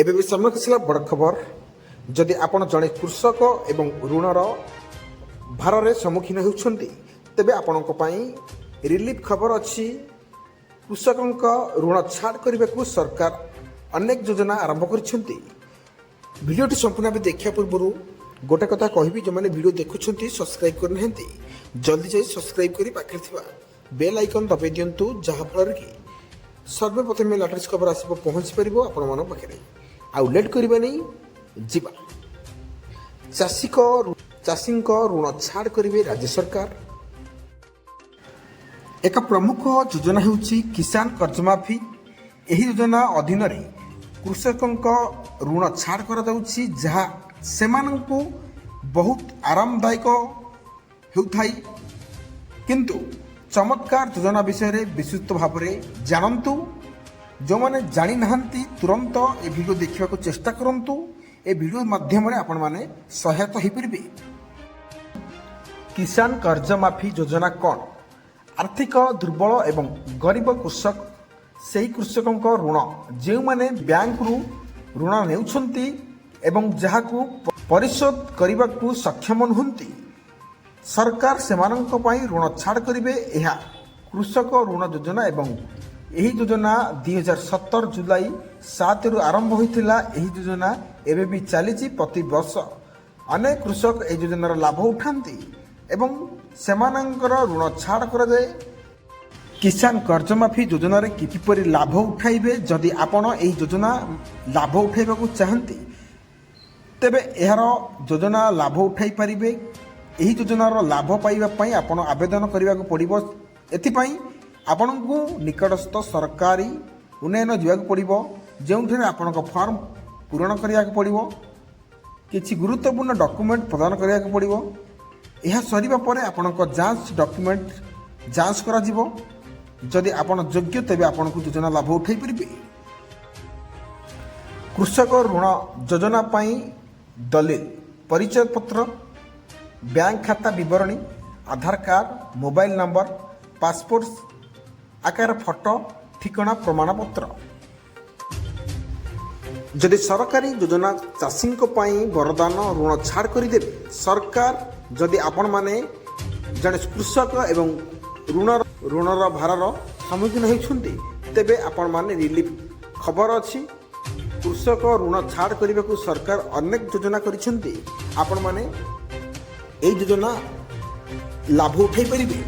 ଏବେ ବି ସାମ୍ନାକୁ ଆସିଲା ବଡ଼ ଖବର। ଯଦି ଆପଣ ଜଣେ କୃଷକ ଏବଂ ଋଣର ଭାରରେ ସମ୍ମୁଖୀନ ହେଉଛନ୍ତି, ତେବେ ଆପଣଙ୍କ ପାଇଁ ରିଲିଫ୍ ଖବର ଅଛି। କୃଷକଙ୍କ ଋଣ ଛାଡ଼ କରିବାକୁ ସରକାର ଅନେକ ଯୋଜନା ଆରମ୍ଭ କରିଛନ୍ତି। ଭିଡ଼ିଓଟି ସମ୍ପୂର୍ଣ୍ଣ ଭାବେ ଦେଖିବା ପୂର୍ବରୁ ଗୋଟେ କଥା କହିବି, ଯେଉଁମାନେ ଭିଡ଼ିଓ ଦେଖୁଛନ୍ତି, ସବସ୍କ୍ରାଇବ୍ କରିନାହାନ୍ତି, ଜଲ୍ଦି ଯାଇ ସବସ୍କ୍ରାଇବ୍ କରି ପାଖରେ ଥିବା ବେଲ୍ ଆଇକନ୍ ଦବାଇ ଦିଅନ୍ତୁ, ଯାହାଫଳରେ କି ସର୍ବପ୍ରଥମେ ଲାଟେଷ୍ଟ ଖବର ଆସିବ, ପହଞ୍ଚି ପାରିବ ଆପଣମାନଙ୍କ ପାଖରେ। ଆଉ ଲେଟ୍ କରିବାନି, ଯିବା। ଚାଷୀଙ୍କ ଋଣ ଛାଡ଼ କରିବେ ରାଜ୍ୟ ସରକାର। ଏକ ପ୍ରମୁଖ ଯୋଜନା ହେଉଛି କିଷାନ କର୍ଜମାଫି। ଏହି ଯୋଜନା ଅଧୀନରେ କୃଷକଙ୍କ ଋଣ ଛାଡ଼ କରାଯାଉଛି, ଯାହା ସେମାନଙ୍କୁ ବହୁତ ଆରାମଦାୟକ ହେଉଥାଏ। କିନ୍ତୁ ଚମତ୍କାର ଯୋଜନା ବିଷୟରେ ବିସ୍ତୃତ ଭାବରେ ଜାଣନ୍ତୁ। ଯେଉଁମାନେ ଜାଣିନାହାନ୍ତି, ତୁରନ୍ତ ଏ ଭିଡ଼ିଓ ଦେଖିବାକୁ ଚେଷ୍ଟା କରନ୍ତୁ। ଏ ଭିଡ଼ିଓ ମାଧ୍ୟମରେ ଆପଣମାନେ ସହାୟତା ହୋଇପାରିବେ। କିଷାନ କର୍ଜ ମାଫି ଯୋଜନା କ'ଣ? ଆର୍ଥିକ ଦୁର୍ବଳ ଏବଂ ଗରିବ କୃଷକ, ସେହି କୃଷକଙ୍କ ଋଣ ଯେଉଁମାନେ ବ୍ୟାଙ୍କରୁ ଋଣ ନେଉଛନ୍ତି ଏବଂ ଯାହାକୁ ପରିଶୋଧ କରିବାକୁ ସକ୍ଷମ ନୁହନ୍ତି, ସରକାର ସେମାନଙ୍କ ପାଇଁ ଋଣ ଛାଡ଼ କରିବେ। ଏହା କୃଷକ ଋଣ ଯୋଜନା ଏବଂ ଏହି ଯୋଜନା 2017 ଜୁଲାଇ 7ରୁ ଆରମ୍ଭ ହୋଇଥିଲା। ଏହି ଯୋଜନା ଏବେ ବି ଚାଲିଛି। ପ୍ରତିବର୍ଷ ଅନେକ କୃଷକ ଏହି ଯୋଜନାର ଲାଭ ଉଠାନ୍ତି ଏବଂ ସେମାନଙ୍କର ଋଣ ଛାଡ଼ କରାଯାଏ। କିଷାନ କର୍ଜମାଫି ଯୋଜନାରେ କିପରି ଲାଭ ଉଠାଇବେ? ଯଦି ଆପଣ ଏହି ଯୋଜନା ଲାଭ ଉଠାଇବାକୁ ଚାହାନ୍ତି, ତେବେ ଏହାର ଯୋଜନା ଲାଭ ଉଠାଇ ପାରିବେ। ଏହି ଯୋଜନାର ଲାଭ ପାଇବା ପାଇଁ ଆପଣ ଆବେଦନ କରିବାକୁ ପଡ଼ିବ। ଏଥିପାଇଁ ଆପଣଙ୍କୁ ନିକଟସ୍ଥ ସରକାରୀ ଉନ୍ନୟନ ଯିବାକୁ ପଡ଼ିବ, ଯେଉଁଠାରେ ଆପଣଙ୍କ ଫର୍ମ ପୂରଣ କରିବାକୁ ପଡ଼ିବ, କିଛି ଗୁରୁତ୍ୱପୂର୍ଣ୍ଣ ଡକୁମେଣ୍ଟ ପ୍ରଦାନ କରିବାକୁ ପଡ଼ିବ। ଏହା ସରିବା ପରେ ଆପଣଙ୍କ ଯାଞ୍ଚ ଡକୁମେଣ୍ଟ ଯାଞ୍ଚ କରାଯିବ। ଯଦି ଆପଣ ଯୋଗ୍ୟ, ତେବେ ଆପଣଙ୍କୁ ଯୋଜନା ଲାଭ ଉଠାଇ ପାରିବେ। କୃଷକ ଋଣ ଯୋଜନା ପାଇଁ ଦଲିଲ: ପରିଚୟ ପତ୍ର, ବ୍ୟାଙ୍କ ଖାତା ବିବରଣୀ, ଆଧାର କାର୍ଡ଼, ମୋବାଇଲ ନମ୍ବର, ପାସପୋର୍ଟ ଆକାର ଫଟୋ, ଠିକଣା ପ୍ରମାଣପତ୍ର। ଯଦି ସରକାରୀ ଯୋଜନା ଚାଷୀଙ୍କ ପାଇଁ ବରଦାନ, ଋଣ ଛାଡ଼ କରିଦେବେ ସରକାର। ଯଦି ଆପଣମାନେ ଜଣେ କୃଷକ ଏବଂ ଋଣର ଭାରର ସମ୍ମୁଖୀନ ହେଉଛନ୍ତି, ତେବେ ଆପଣମାନେ ରିଲିଫ୍ ଖବର ଅଛି। କୃଷକ ଋଣ ଛାଡ଼ କରିବାକୁ ସରକାର ଅନେକ ଯୋଜନା କରିଛନ୍ତି। ଆପଣମାନେ ଏହି ଯୋଜନା ଲାଭ ଉଠାଇ ପାରିବେ।